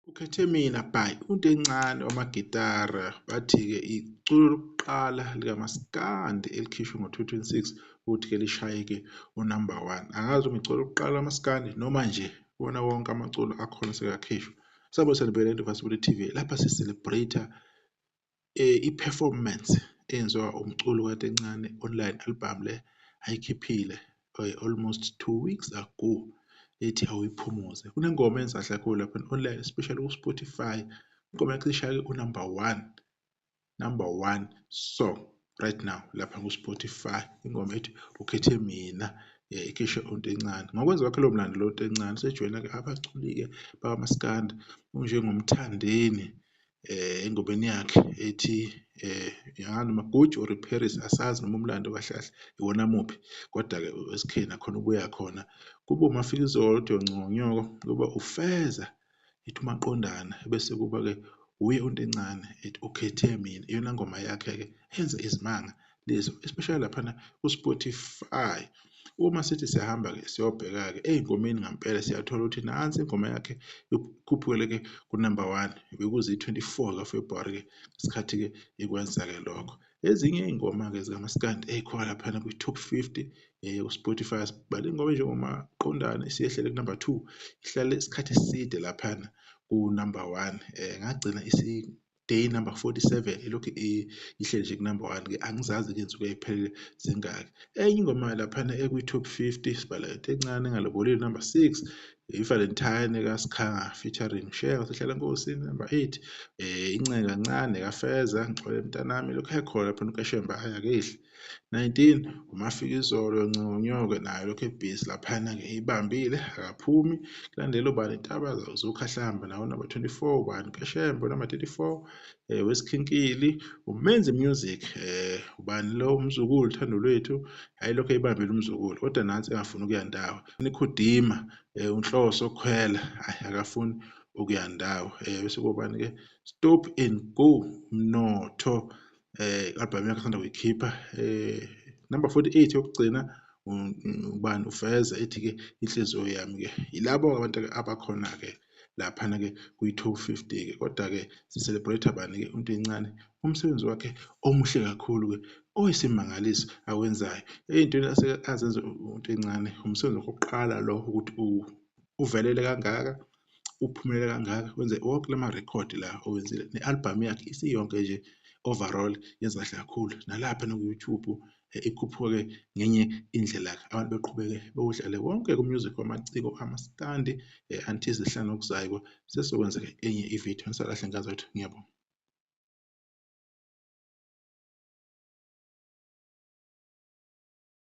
Ukhethe Mina by uNtencane wamagitara, bathi-ke iculo lokuqala likamaskandi elikhishwe ngo-2026 ukuthi-ke lishaye-ke unumber one. Angazi noma iculo lokuqala lamaskandi noma nje kuwona wonke amaculo akhona sekakhishwa. Sabo sanibingelela Vasibuli TV lapha si-celebrate i-performance eyenziwa umculo kaNtencane online album le ayikhiphile almost 2 weeks ago ethi Awuyiphumuze. Kunengoma eyenza kahle kakhulu lapha online, especially ku-Spotify. Ingoma yakhe ishaye unumber one, number one song right now lapha ku-Spotify, ingoma ethi Ukhethe Mina, ikhishwe uNtencane. Ngokwenza kwakhe lo mlando lo Ntencane sejoyina-ke abaculi-ke bakamaskandi unjengoMthandeni engomeni yakhe ethi noma Gucci or Paris, asazi noma umlando kahle kahle iwona muphi, kodwa-ke SK nakhona ubuya khona, kube uMafikizolo Ngcongonyoko, kuba uFeza ethi Umaqondana, bese kuba-ke uye uNtencane ethi Ukhethe Mina. Iyona ngoma yakhe-ke enza izimanga lezo, especially laphana ku-Spotify. Uma sithi siyahamba-ke siyobheka-ke ey'ngomeni ngampela, siyathola ukuthi nansi ingoma yakhe ikhuphukele-ke ku-number one, bekuzi-24 kaFebruwari-ke ngesikhathi-ke ikwenza-ke lokho. Ezinye iy'ngoma-ke zikamaskandi ey'khona laphana kwi-top 50 ku-Spotify, sibala ingoma enjengoMaqondane, isiyehlele ku-number 2, ihlale isikhathi eside laphana ku-number 1, ngagcina isi day number 47 ilokhu ihleli nje ku-number 1 ke. Angizazi-ke insuku ey'phelele zingaki. Enye ingoma laphana ekwi-top 50 sibala Encane Engalobolile, number 6, i-Valentine kaSkhanga featuring Sheka Sihlala Nkosini, number 8, Inceka Kancane kaFeza, Ngixolele Mntanami lokhu ekhona laphana uKashemba ayakehli. 19, uMafikizolo Ncongonyoke naye lokhu ebhizi laphana-ke eyibambile akaphumi. Kulandela ubani Intaba Zokhahlamba nawo number 24, ubani Kashembe number 34, wesikhinkili uMenzi Music, ubani lo umzukulu Thando Lwethu, hayi lokhu eyibambile umzukulu kodwa nansi engafuni ukuya ndawo. Nikhudima uNhloso Khwela, hayi akafuni ukuya ndawo. Bese kubani ke Stop and Go Mnotho, i-album yakhe asanda kuyikhipha, number 48 yokugcina, ubani uFeza ethi-ke Inhliziyo Yami-ke. Yilabo abantu abakhona-ke laphana-ke kwi-top 50-ke, kodwa-ke si-celebrate bani-ke? UNtencane, umsebenzi wakhe omuhle kakhulu-ke oyisimangaliso awenzayo ey'ntweni azenze uNtencane. Umsebenzi wokuqala lo ukuthi uvelele kangaka, uphumelele kangaka, wenze wonke lama rekhodi la owenzile, ne-album yakhe isiyonke nje overall yenza kahle kakhulu nalapha naku-YouTube ikhuphuke ngenye indlela-ke, abantu beqhubeke bewudlale wonke ku-music wamaciko amaskandi until sihlangane okuzayo, sesizokwenzeka enye ividiyo. Nisalahle ngazathi, ngiyabonga.